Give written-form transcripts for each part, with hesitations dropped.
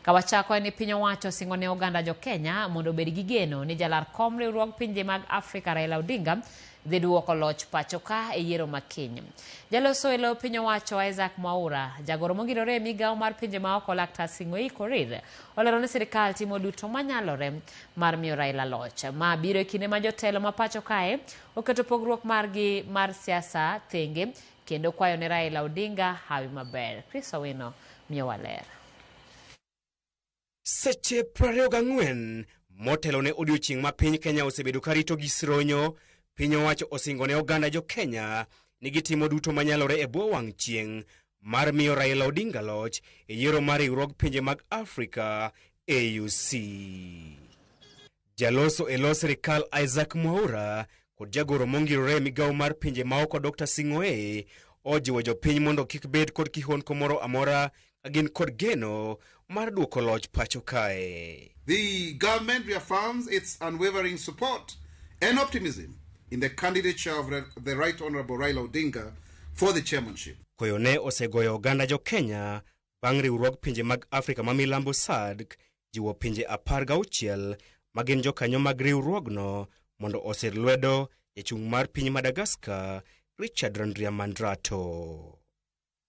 Ka wachako en ni piny owacho osingo ne oganda jo Kenya mondo obed gi geno ni jalar kom riwruog pinje mag Afrika Raila Odinga dhi duoko loch pacho ka e yiero ma kiny. Jaloso e lo piny owacho Isaac Mwaura, jagoro mongirore e migawo mar pinje maoko Laktar Sing'oei Korir olero ni sirikal timo duto manyalore mar miyo Raila loch. Ma biro e kinde ma jotelo ma pacho kae oketo pogruok margi mar siasa thenge kendo kwayo ne Raila Odinga hawi maber. Chris Owino miyowa ler. Seche 24 motelo ne odiochieng' ma piny Kenya osebedo ka rito gi sironyo, piny owacho osingo ne oganda jo Kenya ni gitimo duto manyalore e bwo wang' chieng' mar miyo Raila Odinga loch e yiero mar riwruog pinje mag Afrika AUC. Jaloso e lo sirikal Isaac Mwaura kod jagoro mongirore e migawo mar pinje maoko Dr. Sing'oei ojiwo jopiny mondo kik bed kod kihondko moro amora ka gin kod geno mar duoko loch pacho kae. The government reaffirms its unwavering support and optimism in the candidature of the Right Honorable Raila Odinga for the chairmanship. Koyo ne osegoyo oganda jo Kenya bang' riwruog pinje mag Afrika ma milambo SADC jiwo pinje 16 ma gin jokanyo mag riwruogno mondo osir lwedo jachung' mar piny Madagascar Richard Randriamandrato.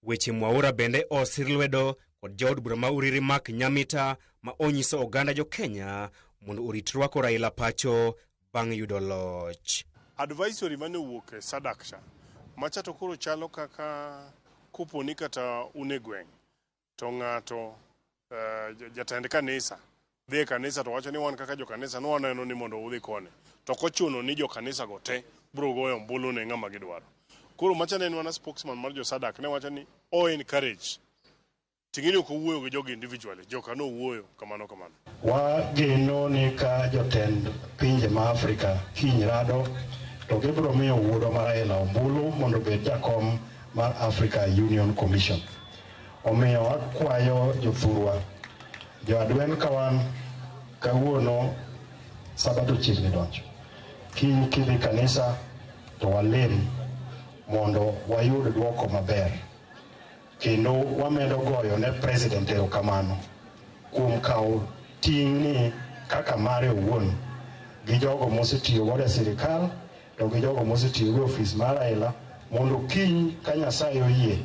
Weche Mwaura bende osir lwedo kod jaod bura ma Uriri Mark Nyamita ma onyiso oganda jo Kenya mondo orit rwako Raila pacho bang' yudo loch. Advisory mane owuok e SADC cha, macha to koro chalo kaka kopo ni kata un e gweng' to ng'ato jatend kanisa dhi e kanisa to wacho ni wan kaka jo kanisa ne waneno ni mondo udhi koni, to ok ochuno ni jo kanisa go te biro goyo ombulu ne ng'ama gidwaro. Koro macha ne en mana spokesman mar jo SADC ne wacho ni o encourage ting'eni ok owuoyo gi jogi individually, joka nowuoyo kamano kamano. Wageno ni ka jotend pinje ma Afrika kiny rado to gibiro miyo wuodwa ma Raila ombulu mondo obed jakom mar Africa Union Commission. Omiyo akwayo jothurwa, jo Adwen ka wan kawuono Sabato chiegni donjo. Kiny kidhi kanisa to walem mondo wayud duoko maber. Kendo wamedo goyo ne president erokamano kuom kawo ting' ni kaka mare owuon gi jogo mosetiyo godo e sirikal to gi jogo mosetiyo go e ofis mar Raila mondo kiny ka Nyasaye oyie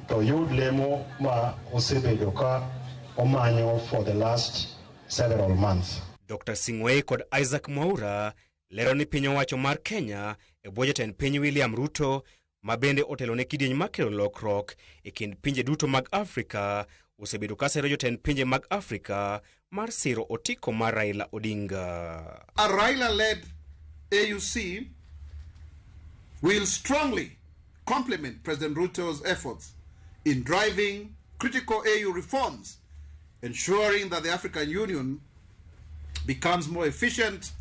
to oyud lemo ma osebedo ka omanyo for the last several months. Dr. Sing'oei kod Isaac Mwaura lero ni piny owacho mar Kenya e bwo jatend piny William Ruto ma bende otelo ne kidieny mar kelo lokruok e kind pinje duto mag Afrika osebedo ka sero jotend pinje mag Afrika mar siro otiko mar Raila Odinga. A Raila-led AUC will strongly complement President Ruto's efforts in driving critical AU reforms, ensuring that the African Union becomes more efficient,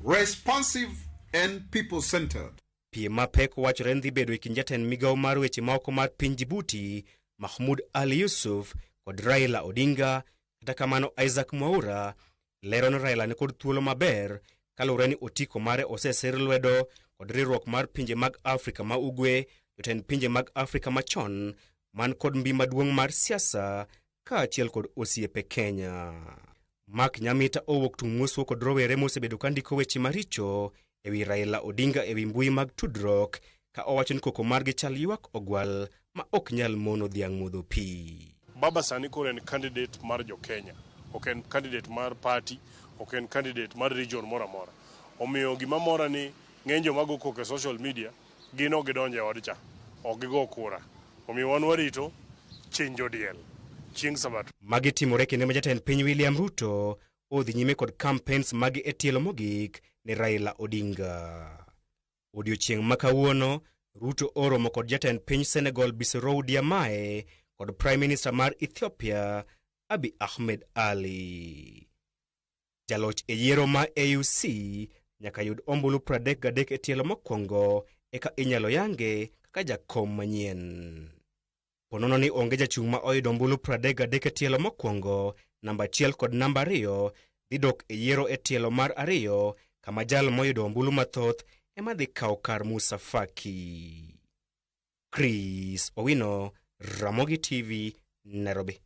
responsive, and people-centered. Piem mapek wachore ni dhi bedo e kind jatend migawo mar weche maoko mar piny Djibouti, Mahmoud Ali Youssouf kod Raila Odinga. Kata kamano, Isaac Mwaura lero ni Raila nikod thuolo maber kaluwore ni otiko mare osesir lwedo kod riwruok mar pinje mag Afrika ma Ugwe, jotend pinje mag Afrika machon man kod mbi maduong' mar siasa kaachiel kod osiepe Kenya. Mark Nyamita owuok tung' moswo kod rowere mosebedo ka ndiko weche maricho ewi Raila Odinga ewi mbui mag tudruok ka owacho ni koko margi chal ywak ogwal ma ok nyal mono dhiang' modho pi. Baba sani koro en candidate mar jo Kenya, ok en candidate mar party, ok en candidate mar region moro amora. Omiyo gima mora ni ng'eny joma go koko e social media gin ok gidonjo e od cha, ok gigo kura. Omiyo wan warito chinjo diel chieng' Sabato. Magi timore kinde ma jatend piny William Ruto odhi nyime kod campaigns mage e tielo mogik ne Raila Odinga. Odiochieng' ma kawuono, Ruto oromo kod jatend piny Senegal Bassirou Diomaye kod Prime Minister mar Ethiopia Abiy Ahmed Ali. Jaloch e yiero ma AUC nyaka yud ombulu 33 e tielo mokwongo eka inyalo yange kaka jakom manyien. Ponono ni onge jachung' ma oyudo ombulu 33 e tielo mokwongo, namba 1 kod namba 2 dhi dok e yiero e tielo mar 2 kama jal moyudo ombulu mathoth ema dhi kawo kar Musa Faki. Chris Owino, Ramogi TV, Nairobi.